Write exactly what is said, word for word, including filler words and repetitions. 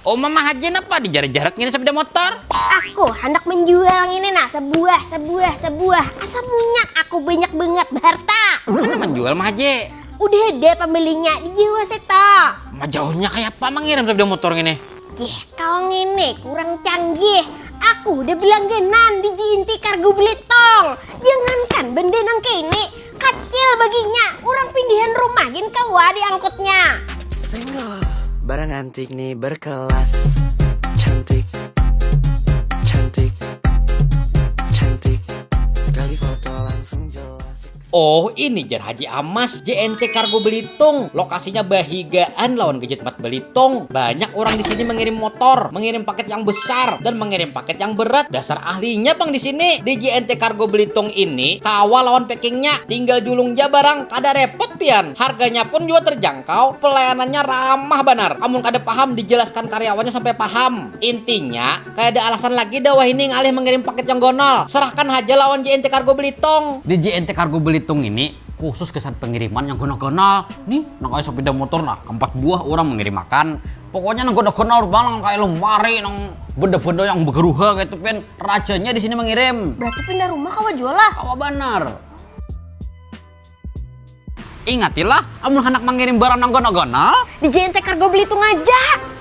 Oh, Mama Haji, napa dijarak-jarak ngini sepeda motor? Aku handak menjual ngini nah, sebuah, sebuah, sebuah. Asa munyak aku banyak banget berharta. Mana menjual, Mama Haji? Udah ada pembelinya di Jawa seto. Majauhnya kayak apa mengirim sepeda motor ngini? Yeh, kau ngini kurang canggih. Aku udah berlangganan di J N T Cargo Belitung. Jangankan benda nang kini, kacil baginya, orang pindahan rumah gin kawa diangkutnya. Single. Barang antik nih berkelas. Cantik. Cantik. Cantik. Sekali foto langsung jelas. Oh, ini jar Haji Amas, J N T Cargo Belitung. Lokasinya bahigaan lawan Gejit Mat Belitung. Banyak orang di sini mengirim motor, mengirim paket yang besar, dan mengirim paket yang berat. Dasar ahlinya pang di sini. Di J N T Cargo Belitung ini, kawa lawan packingnya. Tinggal julung ja barang, kada repot pian. Harganya pun juga terjangkau, pelayanannya ramah banar. Amun kada paham, dijelaskan karyawannya sampai paham. Intinya, kada ada alasan lagi dah wahini ngalih mengirim paket yang gonol. Serahkan haja lawan J N T Cargo Belitung. Di J N T Cargo Belitung ini khusus kesan pengiriman yang gonol-gonol. Nih, nang kayak sepeda motor nah, empat buah orang mengirimakan. Pokoknya nang gonol-gonol bang, nang kayak lemari, nang benda-benda yang bergeruha gitu pian, rajanya di sini mengirim. Berarti pindah rumah kawa jual lah. Kawa banar. Ingatilah, amun hendak mengirim barang nang gonol-gonol, Di J N T Cargo Belitung aja.